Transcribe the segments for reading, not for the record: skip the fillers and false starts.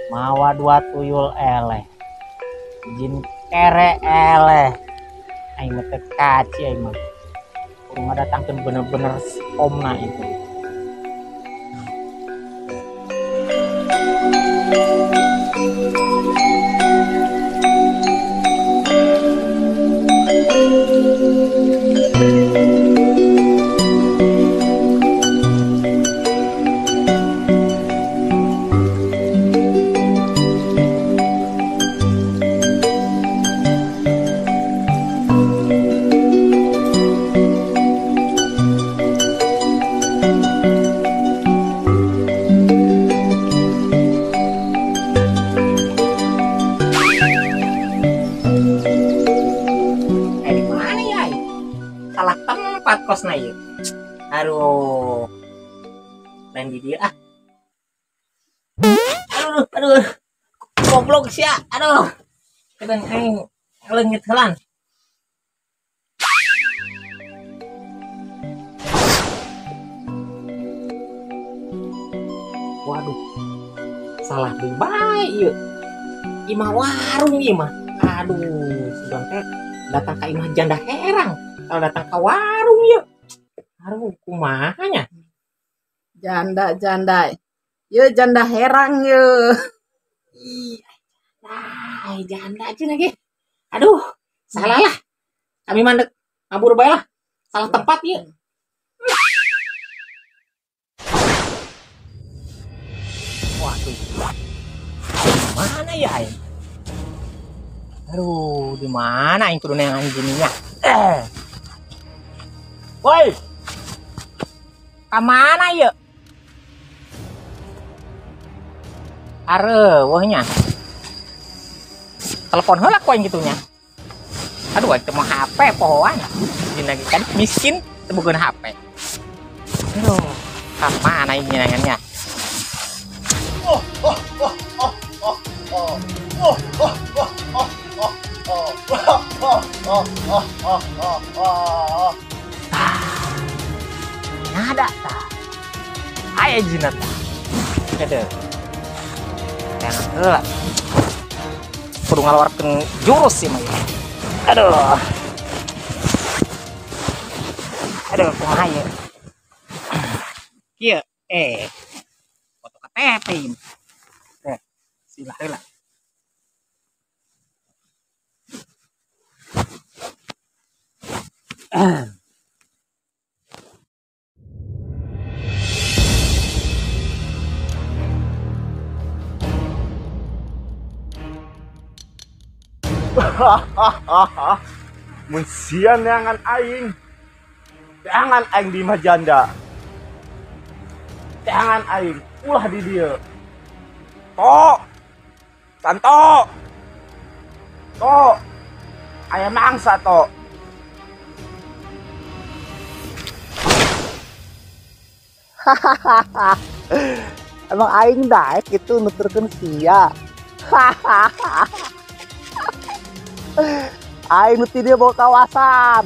Mawa dua tuyul eleh. Jin kere eleh. Aing mah teu kaci aing mah. Kudu ngadatangkeun bener-bener omna itu. Salah tempat kosna ieu. Aduh. Lain di dieu ah. Aduh, aduh. Goblok sia. Aduh. Kedeung aing leungit heulan. Waduh. Salah deui bae ieu. Imah warung ieu mah. Aduh, sugan teh datang ka imah janda herang. Kalau datang ke warung yuk. Aduh, kumaha nya? Janda, janda. Ye janda herang ye. Ih, janda aja lagi. Aduh, salah lah. Kami mandek ngabur bae lah. Salah tempat yuk. Waduh. Mana ya aing? Aduh, di mana aing kudu neangan jininya? Woi, ka mana yuk? Areuweuh nya. Telepon heula ku aing kitunya. Aduh, aing teu mau HP pohoan. Jin lagi kan miskin teu boga HP. Aduh, ka mana ieu nyenangannya? Oh, oh, oh, oh, oh, oh, oh, oh, oh, oh, oh, oh, oh, oh, oh, oh, oh. Nada ta. Aya jinna ta. Aduh. Jangan heula. Kudu ngaluarkeun jurus sih mah. Aduh. Aduh, kumaha ieu? Kieu, foto KTP ieu. Sila heula. Mun sia neangan aing. Teangan aing di imah janda. Teangan aing ulah di dieu. Tok. Santo. Tok. Aya mangsa tok. Hahaha. Emang aing daek gitu nuturkeun sia. Hahaha. Aing nu ti dieu bawa kawasan.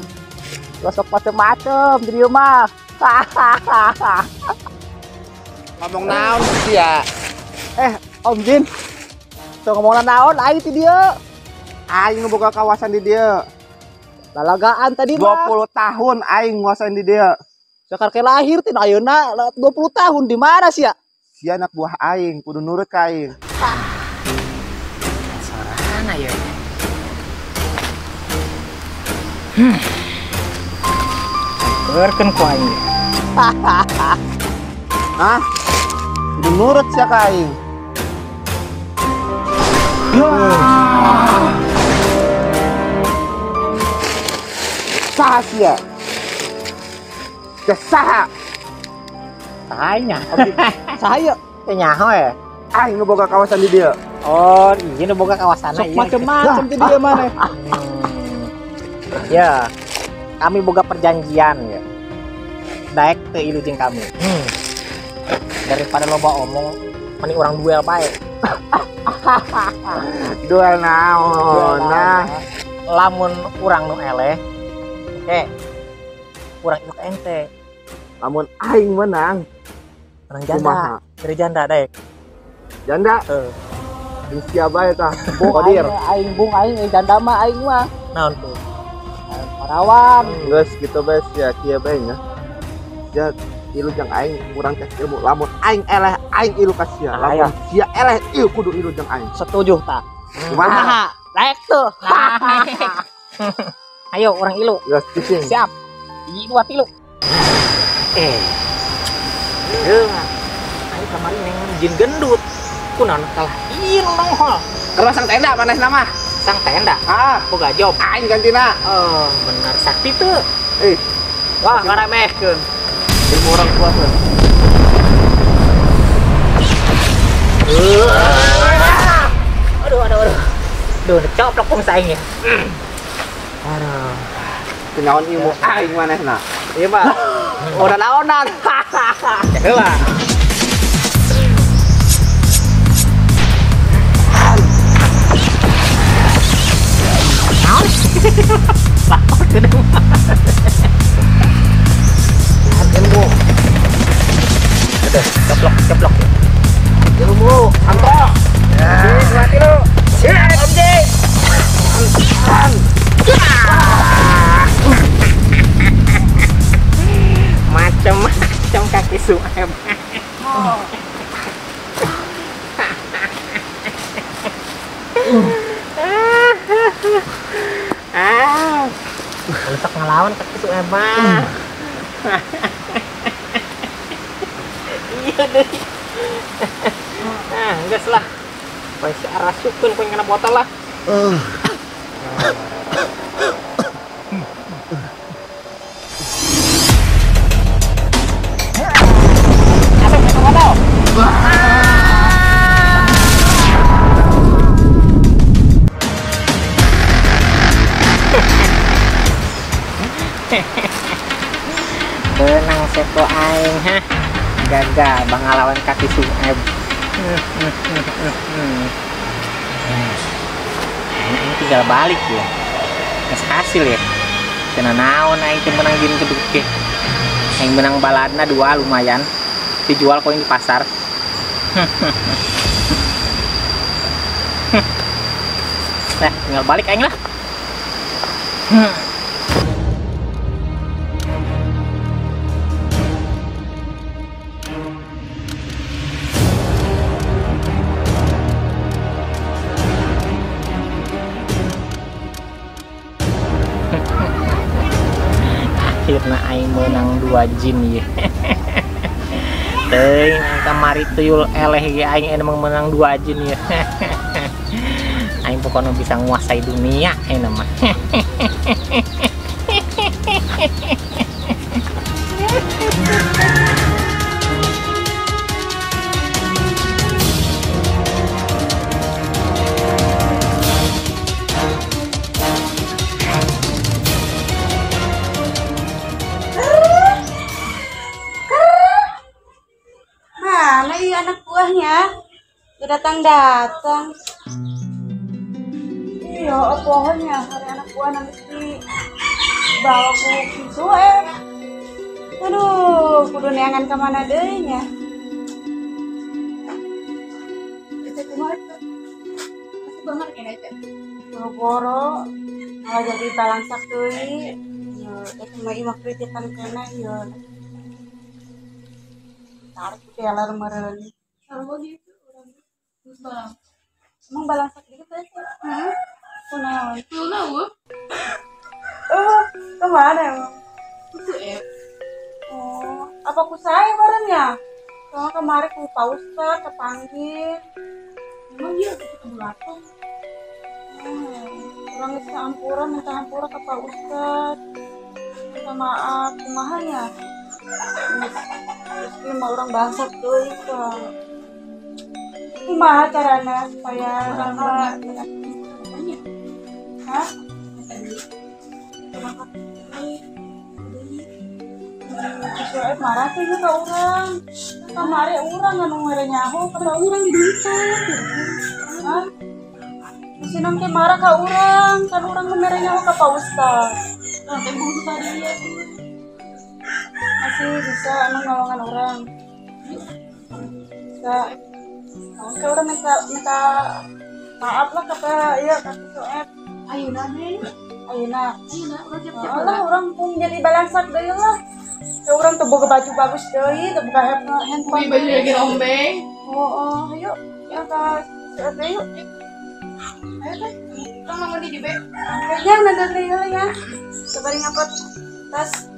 Gosok macem-macem di dieu mah. Hahaha. Ngomong naon sia? Om Jin. Sok ngomong naon aing ti dieu? Aing nu boga kawasan di dieu. Lalagaan tadi mah. 20 tahun aing nguasain di dieu. Sakar ke lahir tin ayeuna 20 tahun di mana sia? Sia anak buah aing kudu nurut ka aing. Sorana ye. Berken ku aing. Hah? Kudu nurut sia ka aing. Saha sia? Saha? Sahanya. Saha teh nyaho ya? Aing nu boga kawasan di dieu. Oh, iya nu boga kawasan. Sok macem-macem di dieu maneh. Ya, kami boga perjanjian ya. Daek teu ilu jeung kami. Daripada loba omong, mending urang duel bae. Duel naon? Nah, lamun urang nu eleh, oke. Urang ieu ka ente. Lamun aing menang, menang janda. Dari janda daek. Janda? Heeh. Sia bae tah. Kodir. Aing bung aing janda mah aing mah. Naon tuh? Parawan. Geus kitu bae sia kieu bae nya. Ya ilu jeung aing urang tes ilmu lamun aing eleh aing ilu ka sia. Lamun sia eleh ieu kudu ilu jeung aing. Setuju tah. Kumaha? Naik tuh. Ayo orang ilu. Geus cicing. Siap. 1 2 3. Aing kamari neng jin gendut. Kunaon kalah ieu nongol. Kalau sang tenda manehna mah. Sang tenda? Ah, boga job. Aing gantina. Oh, bener sakti tuh. Wah, ngaremehkeun. Ilmu orang tua tuh. Aduh, aduh, aduh. Duh, coplok pung saing ya. Aduh. Kenaon ilmu aing manehna. Iya, Pak. Udah naonan. Heula. Naon? Lapor gedung. Ilmu. Aduh, coplok, coplok. Ilmu, antok. Ya. 2 3. Siap, Om J. Macam-macam kaki Sueb. Kalau sok ngelawan kaki Sueb mah. Iya deh. Nah, geus lah. Poe si arasupkeun poe kana botol lah. Asup ke botol. Benang seko aing ha. Gagal bangalawan kaki Sueb. Nah, ini tinggal balik ya. Geus hasil ya. Cenah naon aing teh menang jin gedug ge. Aing menang baladna 2 lumayan. Dijual koin di pasar. Nah, tinggal balik aing lah. Akhirna aing menang 2 jin ye. Teuing kamari tuyul eleh ge aing emang menang 2 jin ye. Aing pokoknya bisa nguasai dunia aing mah. Anak buahnya datang-datang. Iya, pohonnya hari anak buah nanti bawa ke Sueb. Aduh, kudu neangan ke mana deui nya. Itu kumaha itu? Masih banget kayaknya itu. Boro-boro malah jadi balangsak deui. Yo, eta mah imah kritikan kena yo. Tarik teler meureun. Sarua gitu urang terus balang. Emang balangsak gitu teh? Heeh. Kunaon? Kunaon eueuh? Kemana emang? Itu Oh, apa ku saya barengnya? Soalnya kemarin ku Pak Ustad kepanggil. Emang dia ketemu latong. Urang geus ampura, minta ampura ke Pak Ustad. Minta maaf, kumaha nya? Terus dia mau orang bangsat deui ka. Kumaha carana supaya lama? Hah? Sueb marah tuh ke orang. Kamari urang anu mere nyaho ka urang diduitan. Hah? Si nang teh marah ka urang, kan urang nu mere nyaho ka Pak Ustad. Nah, teh bungsu tadi ya. Masih bisa emang nolongan orang. Bisa. Oke, orang minta Maaf lah kata iya kata Soeb. Ayeuna deh. Ayeuna. Ayeuna urang siap-siap lah urang pun jadi balangsak deui lah. Ya urang teu boga baju bagus deui, teu boga handphone. Beli baju lagi rombeng. Oh, ayo. Ya ka Soeb deui yuk. Ayo teh. Urang mah di be. Kayaknya nanda deui heula ya. Sabari ngapot tas.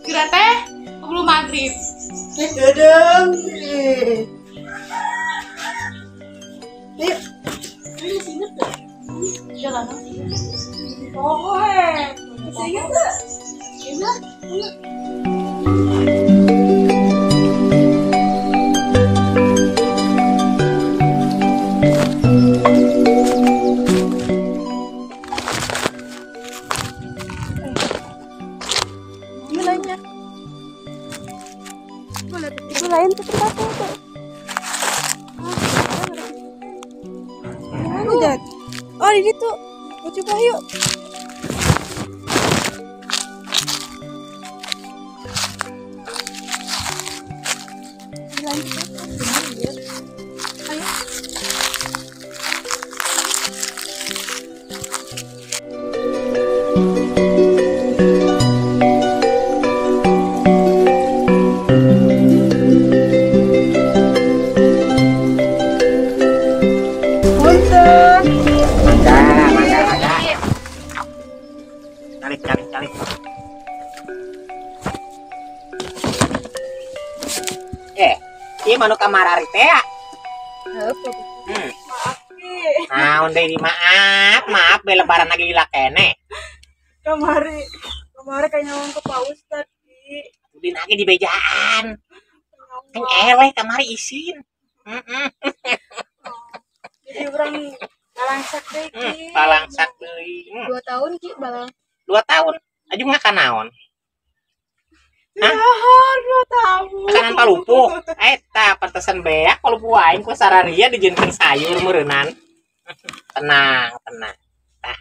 Kira teh belum maghrib. Dedeng. Ayo. Ini masih inget gak? Jalan masih inget. Oh, hei. Masih inget gak? Ingat. Ini lainnya. Itu lain tuh tempatnya tuh. Mana? Oh, ini tuh. Mau coba yuk. Ini lain tuh. Ayo. Calik. Ieu mah nu kamar ari teh. Heuh. Maaf ki. Naon deui maaf, maaf be lebaran lagi lila keneh. Kamari kayaknya ngomong ke Pak Ustad ki. Udin lagi di bejaan. Kan eleh kamari isin. Heeh. Jadi urang balangsak deui ki. Balangsak deui. 2 tahun ki balang. 2 tahun. Aju ngakan naon? Hah? 2 tahun. Makanan palupuh. Eta pantesan beak palupuh aing ku sararia dijieunkeun sayur meureunnan. Tenang, tenang. Tah.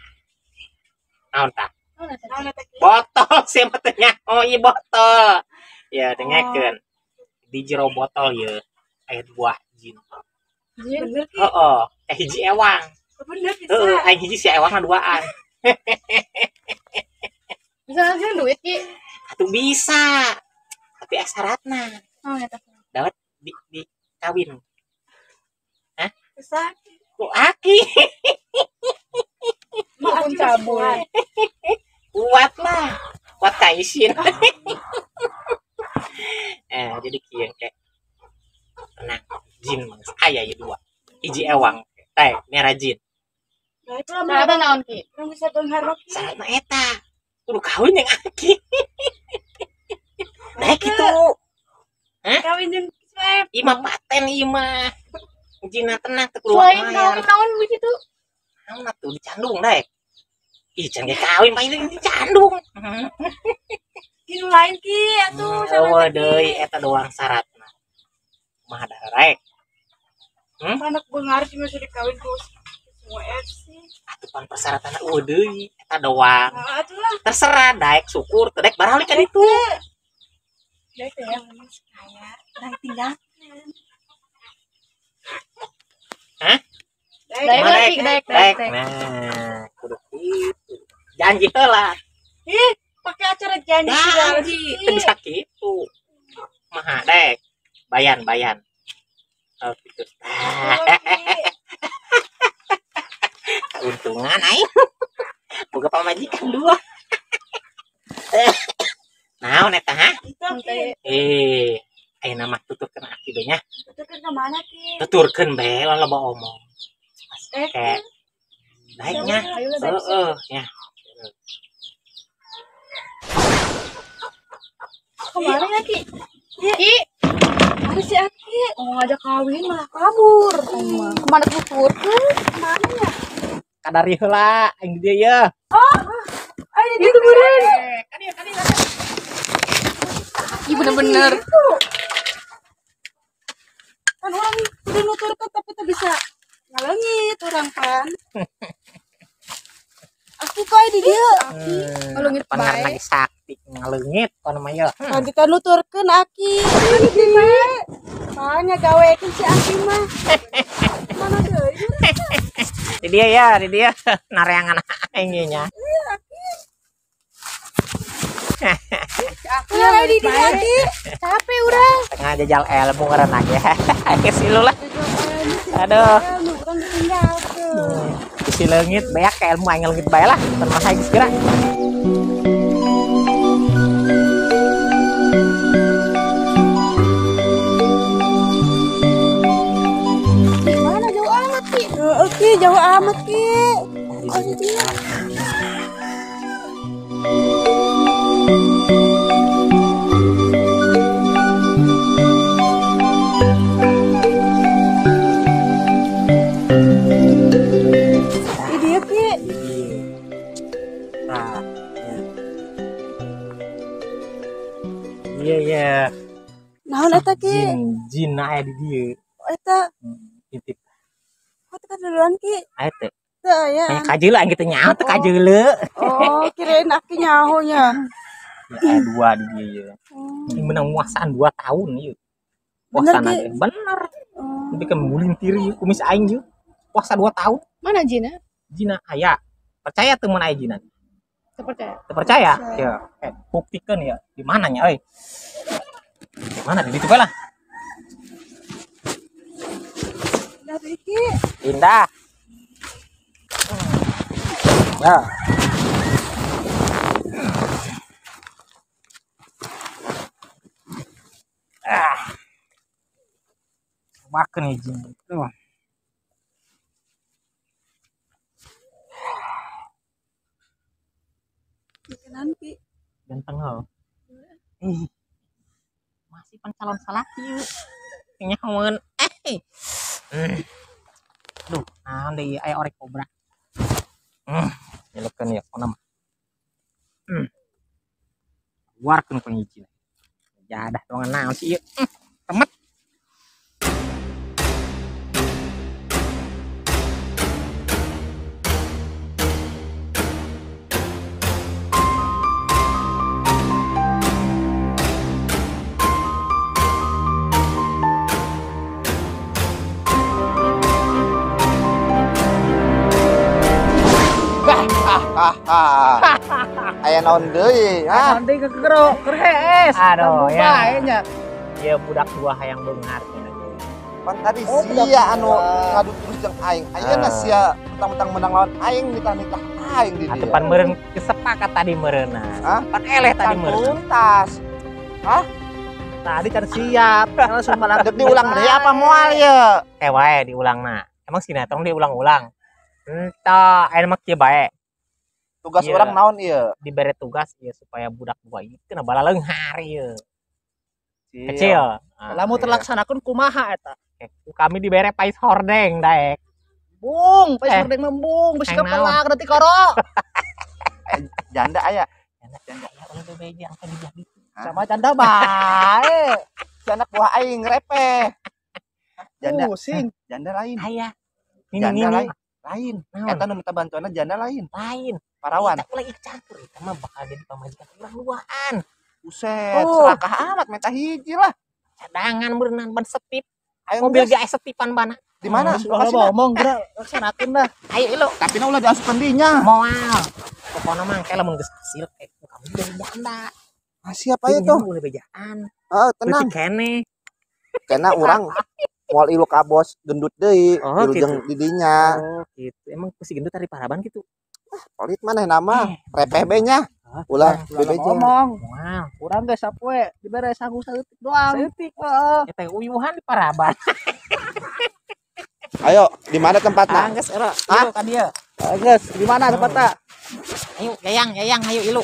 Naon tah? Botol sih mah teh nya. Oh iya botol. Ya dengekeun. Di jero botol ye aya buah jin. Jin? Bener ki? Heeh, teh hiji ewang. Bener bisa. Heeh, aing hiji si ewang duaan. Bisa langsung duit ki? Atuh bisa. Tapi syaratna. Oh, eta. Dawet di kawin. Hah? Bisa. Ku aki. Maaf cabul. Kuat lah. Kuat kaisin. Jadi kieu ke. Tenang, jin mah aya ieu dua. Hiji ewang. Teh, merah jin. Syaratna naon ki? Urang bisa beunghar ki. Syaratna eta. Kudu kawin yang aki. Nah gitu. Hah? Kawin jeung Soeb. Imah paten imah. Jina tenang teu kudu Selain kawin naon begitu? Naon atuh dicandung daek. Ih, can ge kawin mah ieu dicandung. Ki nu lain ki atuh sama. Eueuh deui eta doang syaratna. Kumaha darek? Anak beunghar sih masih dikawin ku Soeb sih. Atuh pan persyaratanna eueuh deui eta doang. Nah, atuh lah. Terserah daek syukur teu daek baralik kan itu. Daek ya memang kaya urang tinggalkeun. Hah? Daek, daek. Nah, kudu kitu. Janji heula. Ih, pakai acara janji. Janji, teu bisa kitu. Maha daek. Bayan. Oh, gitu. Keuntungan aing. Boga pamajikan dua. Naon eta ha? Ayeuna mah tuturkeun aki be nya. Tuturkeun ka mana ki? Tuturkeun be lah loba omong. Kayak daeknya. Heeh, nya. Kemana ya ki? Ki, ada si Aki. Oh, ngajak kawin malah kabur. Kemana tuturkeun? Kemana ya? Kadari heula aing di dieu ye. Oh, ayo itu meureun. Kadieu. Ih, bener-bener. Kan orang udah nuturkeun tapi teu bisa ngaleungit urang pan. Aki kok di dieu? Aki ngaleungit bae. Lagi sakti ngaleungit kono mah ye. Kan kita nuturkeun Aki. Kan di bae. Hanya gawekeun si Aki mah. Mana deui? Di dia ya, di dia nareangan aing ieu nya. Aku di dia Aki. Capek urang. Tengah jajal ilmu ngaranna ge. Geus ilu lah. Aduh. Urang ditinggalkeun. Bisi leungit beak ka ilmu aing leungit bae lah. Teu mah geus geura. Mana jauh amat Ki? Heeh Ki, jauh amat Ki. Oh, dia. Ini dia Ki. Nah. Iya iya. Naon eta Ki? Jin aya di dieu. Oh, eta. Titip. Oh, teu duluan Ki. Aya teu. Teu aya. Aya kajeuleu aing kitu nyaho teu kajeuleu. Oh, kirain aki nyaho nya. Ya, aya dua di dieu ieu. Ini menang muasaan 2 tahun ieu. Bener, Puasa Ki? bener. Oh. Tapi kan mulintir ieu kumis aing ieu. Puasa 2 tahun. Mana Jina? Jina aya. Percaya teu mun aya jina? Teu percaya. Teu percaya? Percaya. Ya, buktikan ya. Di mana nya euy? Di mana di ditu bae lah. Udah Ki. Indah. Ya. Ah. Makan nih jin. Tuh. Makanan Ki. Ganteng heuh. Ih. Masih pan calon salaki yeuh. Nyahoeun. Eh. Duh, naon deui aya orek kobra. Nyelekeun ya pokona mah. Keluarkeun ku hiji. Jadah doangan naon sih ieu. Temet. Aya naon deui, ha? Naon deui kekero, keur hees. Aduh, ya. Bae nya. Ieu budak dua hayang beunghar cenah. Pan tadi Oh, budak sia anu dua. ngadu terus jeung aing. Ayeuna sia mentang-mentang menang lawan aing nitah-nitah aing di Atuh dieu. pan meureun kesepakat tadi meureunna. Hah? Pan eleh tadi Can meureun. tuntas. Hah? Tadi can siap, langsung malah Dek diulang deui apa moal ye? Eh wae diulangna. Emang sinetron diulang-ulang. Entah, aya mah kieu bae. Tugas Iya. orang naon ieu? Dibere tugas ieu supaya budak dua ieu kena balaleunghar ieu. Kecil. Ah, Lamun terlaksanakeun kumaha eta? Kami dibere pais hordeng daek. Bung, pais hordeng membung, bisi Hayang naon? kepelak nanti koro. Janda aya. Janda aya ulah bebeja angka di belah ditu. Sama janda bae. Si anak buah aing repeh. Janda, Pusing. janda lain. Aya. Nini Janda nini. lain. Lain. Naon? Eta nu minta bantuanna janda lain. Lain. Parawan. Kita ulah campur eta mah bakal jadi pamajikan urang duaan. Buset, Oh. serakah amat minta hiji lah. Cadangan berenang ban setip. Ayo Mobil geus. ge aya setipan bana. Di mana? Geus ulah Lokasina? ngomong geura laksanakeun dah. Ayo ilu. Tapi na ulah diasupkeun dinya. Moal. Pokona mah engke lamun geus hasil kamu jadi janda. Ah, siap aya tuh. Ulah bejaan. Heeh, tenang. Leutik keneh. Karena urang moal ilu ka bos gendut deui, Oh, ilu gitu. jeung di dinya. Oh, gitu. Emang si gendut dari paraban gitu. Pelit maneh nama, repeh be nya. Ulah Ulah bebeja. ngomong. Moal. Urang geus sapoe dibere sangu saeutik doang. Saeutik. Heeh. Eta uyuhan di paraban. Ayo, di mana tempatna? Ah, geus era. Hah? Ilu ka dieu. Geus, di mana tempatna? Ayo, yayang, yayang, ayo ilu.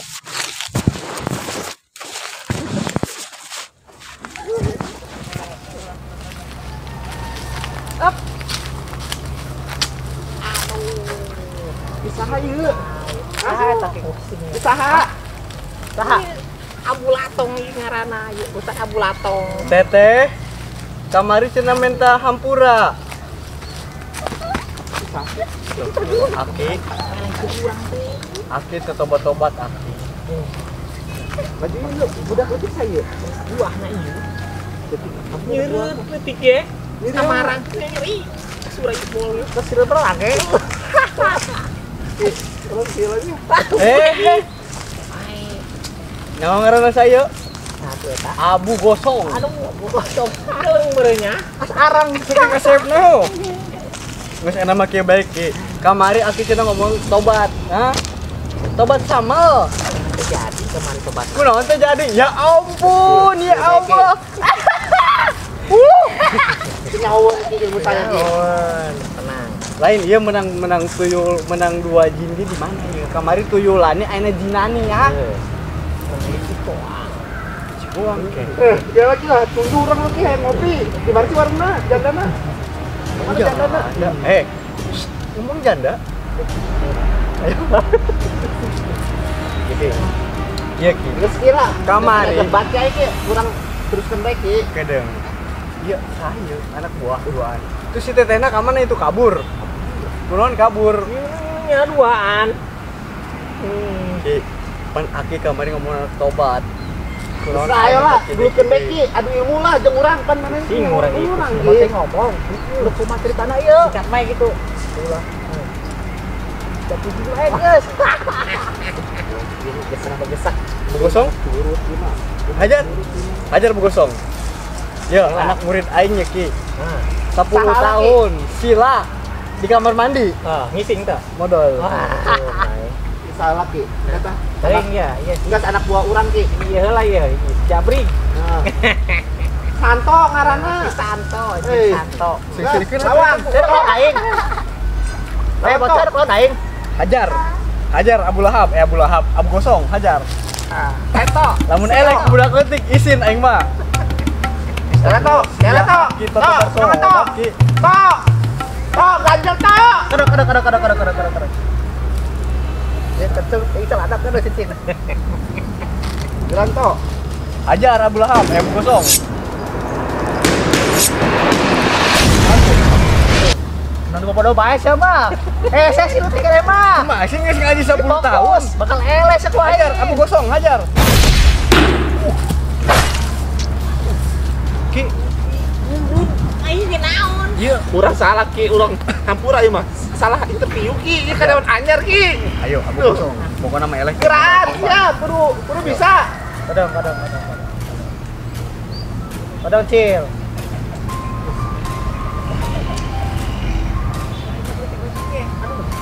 Up. Saha ieu? Ah, eta pusing. Saha? Saha? Abu Latong ieu ngaranna, ieu Ustaz Abu Latong. Teteh, kamari cenah minta hampura. Aki, Aki tetobat-tobat Aki. Maju ieu, budak leutik saya. Buahna ieu. Nyeureut leutik ye. Samarang nyeri. Suara ipol. Terus lagi. Terus kieu lagi. Eh. Nyawa ngaranna saya? Abu Gosong. Aduh, Abu Gosong. Kaleng merenya. As arang saking kasepna. Geus enak mah kieu baik ki. Kamari aki cenah ngomong tobat, ha? Tobat sama. Jadi kemari tobat. Kunaon teh jadi? Ya ampun, ya Allah. Nyawa ki ilmu saya ki. Tenang. Lain ieu menang tuyul, menang 2 jin di mana ieu? Kamari tuyulane ayeuna jinane ya. Cikoang. Dia lagi lah tunggu urang lagi hayang ngopi. Di mana sih warungna? Jandana. Mana jandana? Ngomong janda. Ayo. Gitu. Iya ki. Geus kira kamari. Debat ya iki kurang teruskeun bae ki. Kedeng. Iya, saya anak buah duaan. Terus si tetehna ka mana itu kabur? Kunaon kabur? Nya duaan. Ki, pan aki kamari ngomong tobat. Kunaon ayo lah, dulukeun bae ki, adu ilmu lah jeung urang pan maneh. Sing urang ieu ngomong. Lu kumaha ceritana ieu? Sikat mae gitu. Ulah. Jadi bae geus. Geus bergesak. Bu Gosong? Hajar. Hajar Bu Gosong. Ya, anak murid aing ya ki. 10 tahun, sila di kamar mandi. Ngising tah. Modal. Salah ki. Eta. Aing ya, iya. Enggak anak buah urang ki. Iya heula ieu, Jabrik. Santo ngaranna. Santo, Santo. Sing lawan. Lawan aing. Bocor lawan aing. Hajar. Hajar Abu Lahab, Abu Lahab, Abu Gosong, hajar. Eto. Lamun elek budak leutik isin aing mah. Eto, eto. Kita tobat ki. To. To, ganjel to. Kedok kedok kedok kedok kedok kedok kedok. Ya kecil, itu ada kan cincin. Jalan to. Hajar Abu Lahab, Abu Gosong. Nanti bodoh bae sia mah. Saya sih leutik keneh mah. Mah sih geus ngaji 10 tahun. Bakal eleh sia ku aing. Hajar Abu Gosong, hajar. Ki. Aing naon? Ieu urang salah ki, urang hampura ieu mah. Salah interview ki, ieu karyawan anyar ki. Ayo Abu Gosong. Pokona mah eleh. Gerak, ya, kudu bisa. Kadang kadang kadang. Kadang cil.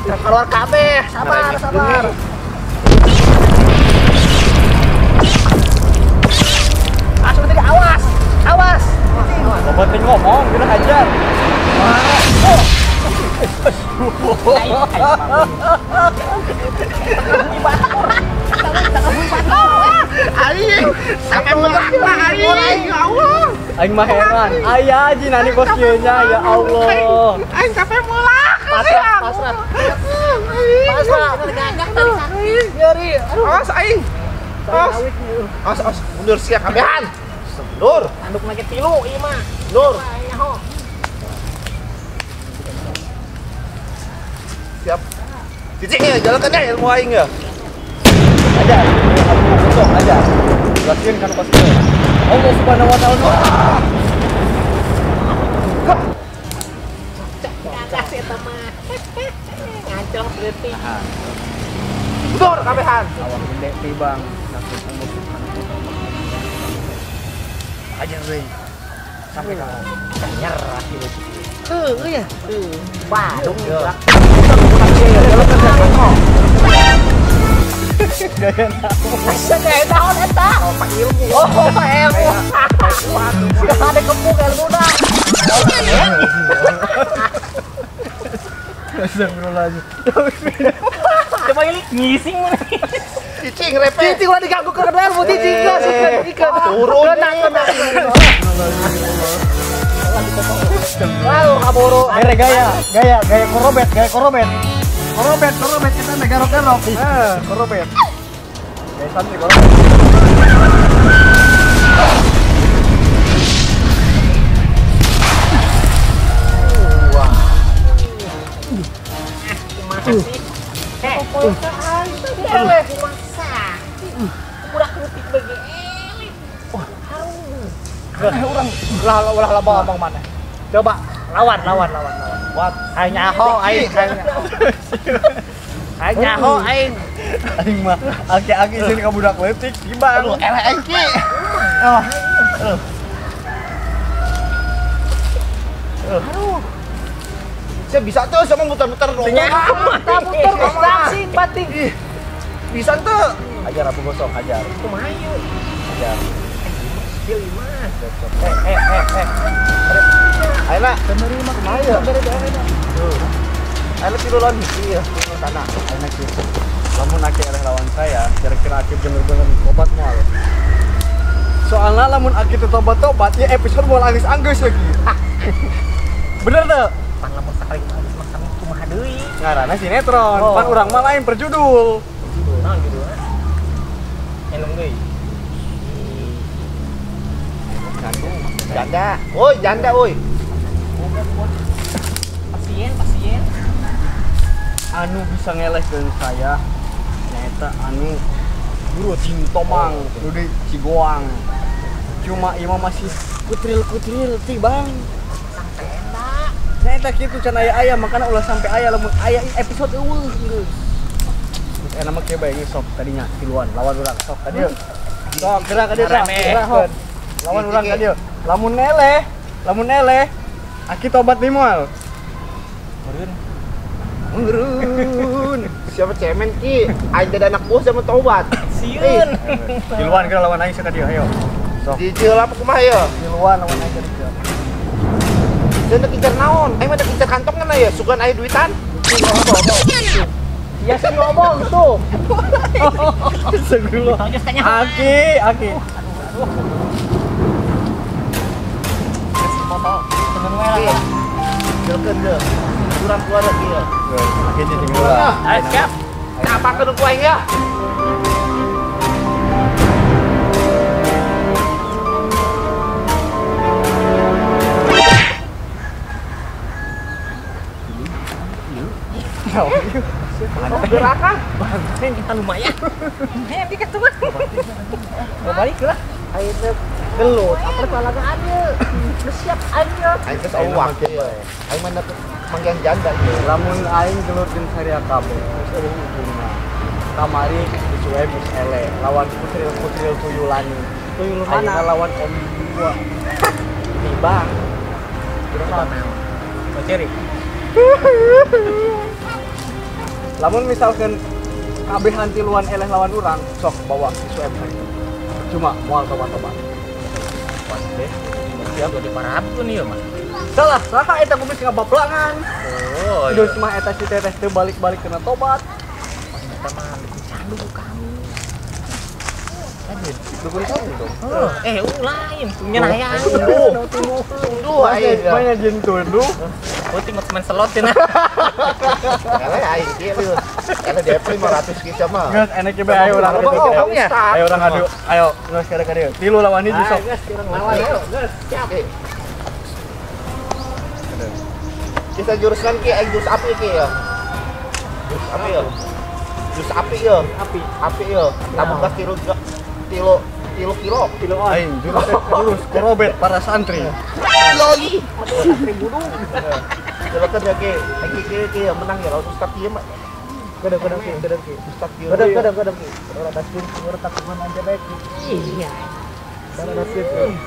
Keluar kabeh, sabar, sabar. Langsung tadi awas, awas. Obat ngomong, kita hajar. Aing, sampai mulak aing, ya Allah. Aing mah heran. Aya jinani kos kieu nya, ya Allah. Aing sampai mulak. Pasrah, pasrah. Pasrah. Nyeri. Awas aing. Awas. Awas, awas. Mundur sia kabehan. Mundur. Tanduk lagi tilu ieu mah. Mundur. Siap. Cicing ya, jalankan ya ilmu aing ya. Ajar. Abu Gosong, ajar. Jelaskeun kan kos kieu. Allah Subhanahu wa taala. Eta mah ngancel berarti. Mundur kabehan. Awak gede ti Bang. Allah Subhanahu wa taala. Ajar deui. Sampai ka nyerah gitu. Heuh ya. Badung ya. Gaya naon? Asa gaya naon eta? Oh, Pak ilmu. Oh, Pak ilmu. Sudah ada kepung ilmuna. Astagfirullahaladzim. Coba ini ngising mana? Cicing repet. Cicing ulah diganggu ke ilmu cicing geus ikan. Turun. Kena kena. Lalu kaburu. Mere gaya, gaya, gaya korobet, gaya korobet. Korobet, korobet kita megarok-garok. Korobet. Gaya santri korobet. Wah. Kumaha sih? Kumaha? Budak leutik bege elit. Wah, aneh urang. Ulah loba omong maneh. Coba lawan. What? Aing nyaho aing. Aing nyaho aing. Aing mah aki-aki sini ka budak leutik tibang. Aduh, eleh aing Ki. Aduh. Saya bisa tuh sama muter-muter dong. Muter langsing bating. Bisa tuh. Hajar aku gosong, hajar. Kumaha ieu? Hajar. Skill ieu mah. Ayeuna penerima kumaha ieu? Ayeuna tilu lawan hiji ya, tilu tanah. Ayeuna kieu. Lamun aki eleh lawan saya, kira-kira aki bener-bener tobat moal. Soalnya lamun aki teu tobat-tobat, ya episode moal anggeus-anggeus lagi. Bener teu? Pan lamun sakali anggeus mah kami kumaha deui? Ngaranna sinetron, pan urang mah lain perjudul. Judul naon judulna? Enung deui. Janda. Woi, janda woi. Pasien. Anu bisa ngelehkeun saya nyaeta anu guru jin tomang nu di Cigoang. Cuma ieu mah masih kutril-kutril ti bang. Sampai eta. Nyaeta kitu can aya-aya makana ulah sampai aya lamun aya episode eueuh geus. Geus enak mah kieu bae geus sok tadinya tiluan lawan urang sok ka dieu. Sok gerak ka dieu gerak. Lawan urang ka dieu. Lamun eleh aki tobat deui moal. Meureun. Siapa cemen Ki? Aing jadi anak buah sama tobat. Sieun. Tiluan geura lawan aing ka dieu ayo. Sok. Dijieul apa kumaha ieu? Tiluan lawan aing ka dieu. Dan dek incer naon? Aing mah dek incer kantongan aya, sugan aya duitan. Ya sih ngomong tuh. Segulo. Aki, aki. Aduh. Foto temen we lah. Jelkeun deh. Kurang keluar lagi ya. Aki jadi heula. Ayo siap. Apakeun ku aing ya? Gerakan. Bangkeng kita lumayan. Hei, dikit tuh. Mau balik lah. Ayo gelut, apa talaga aja. Siap aja. Aing geus awak. Aing mah manggihan janda ieu. Lamun aing gelut jeung saria kabeh, geus eueuh ujungna. Kamari disuwe geus eleh, lawan kutril-kutril tuyulani. Tuyul mana? Aing lawan om gua. Tibang. Mau ceri. Lamun misalkan kabehan tiluan eleh lawan urang, sok bawa si Sueb. Cuma moal tobat-tobat. Wah, deh. Siap jadi parabun ieu mah. Salah, saha eta kumis ngabaplangan. Oh, iya. Geus mah eta si teteh teu balik-balik kena tobat. Eta mah dukun candu kami. Dukun candu dong. Lain punya hayang. Tunduh aing. Mana jin tunduh? Oh, tinggal main slot cenah. Eleh aing kieu leuh. Eleh DP 500 kieu mah. Geus enak ge ayo urang. Ayo urang adu. Ayo geus kada ka dieu. Tilu lawan hiji sok. Geus urang lawan ayo. Geus siap. Kita jurusan ki aing jurus api ki ya. Jurus api ya. Jurus api ya. Api. Api ya. Tabung gas tilu tilu kilo. Tilu aing jurus korobet para santri. Loli. Santri gunung. Silakan ya ki. Aing ki ki menang ya lawan Ustaz ieu mah. Kadang ki, kadang ki. Ustaz ieu. Kadang ki. Ora daskeun, ora takuman aja baik. Iya. Ora daskeun.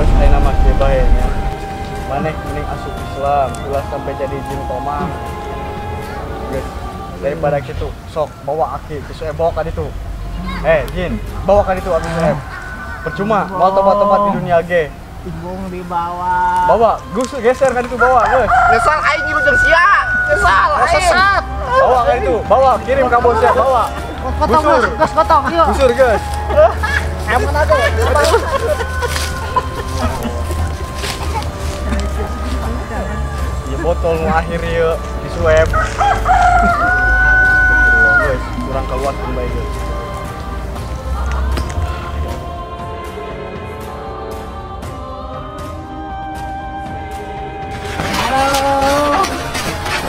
Terus ayeuna mah kieu bae nya. Maneh mending asup Islam, ulah sampai jadi jin tomang. Geus, daripada kitu sok bawa aki ke Sueb bawa ka ditu. Jin, bawa ka ditu aki Sueb. Percuma moal tobat-tobat di dunia ge. Tibung dibawa. Bawa, gus geser kan itu bawa, geus. Nyesal aing ngilu jeung sia. Nyesal aing. Sesat. Bawa kan itu, bawa, kirim ka bosnya, bawa. Potong, geus potong, yuk. Gusur, geus. Aman aja. Ieu botol nu akhir ieu disuep. Guys, kurang keluarkeun bae geus.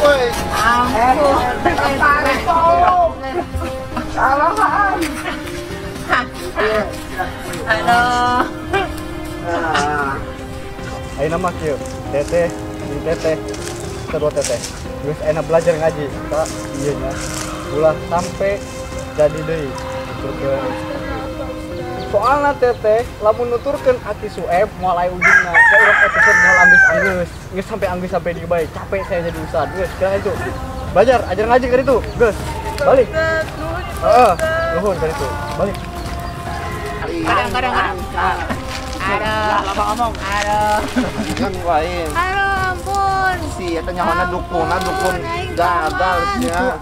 Woi, ampun. Salahan. Aduh. Ayeuna mah kieu, teteh, jeung teteh, kedua teteh. Geus ayeuna belajar ngaji, ka ieu nya. Ulah sampai jadi deui nuturkeun. Soalna teteh lamun nuturkeun Aki Sueb moal aya ujungna. Ka urang episode moal anggeus-anggeus. Geus sampai anggeus sampai dieu bae. Capek saya jadi ustad. Geus, kira itu. Belajar, ajar ngaji ka ditu. Geus, balik. Heeh, nuhun ka ditu. Balik. Kadang-kadang. Aduh, lama ngomong. Aduh. Kan lain. Aduh, ampun. Si eta nyahona dukun gagal sia.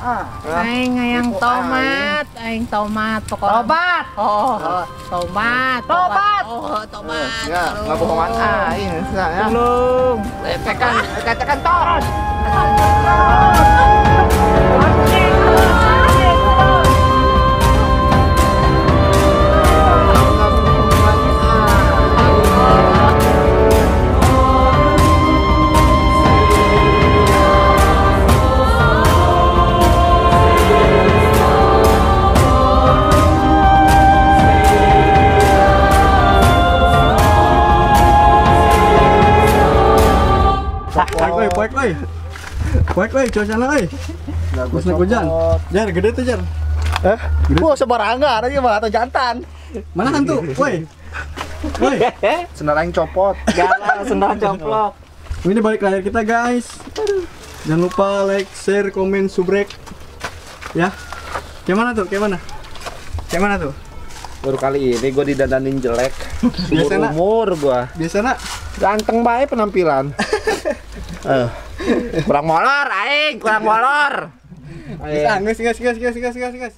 Aing hayang tomat, aing tomat pokoknya. Tobat. Oh, tomat. Tobat. Oh, tomat. Ya, ngabohongan aing sia ya. Tolong. Tekan, tekan tos. Poek euy. Poek euy cuacana euy. Geus hujan. Jar gede tuh jar. Hah? Wah, sembarangan aja mah atau jantan. Mana hantu? Woi. Woi. Sendal aing copot. Galau sendal coplok. Ini balik layar kita, guys. Jangan lupa like, share, komen, subrek. Ya. Kayak mana tuh? Kayak mana? Kayak mana tuh? Baru kali ini gue didandanin jelek. Biasana umur gua. Biasana ganteng bae penampilan. Kurang molor aing, kurang molor. Geus, geus, geus, geus, geus, geus.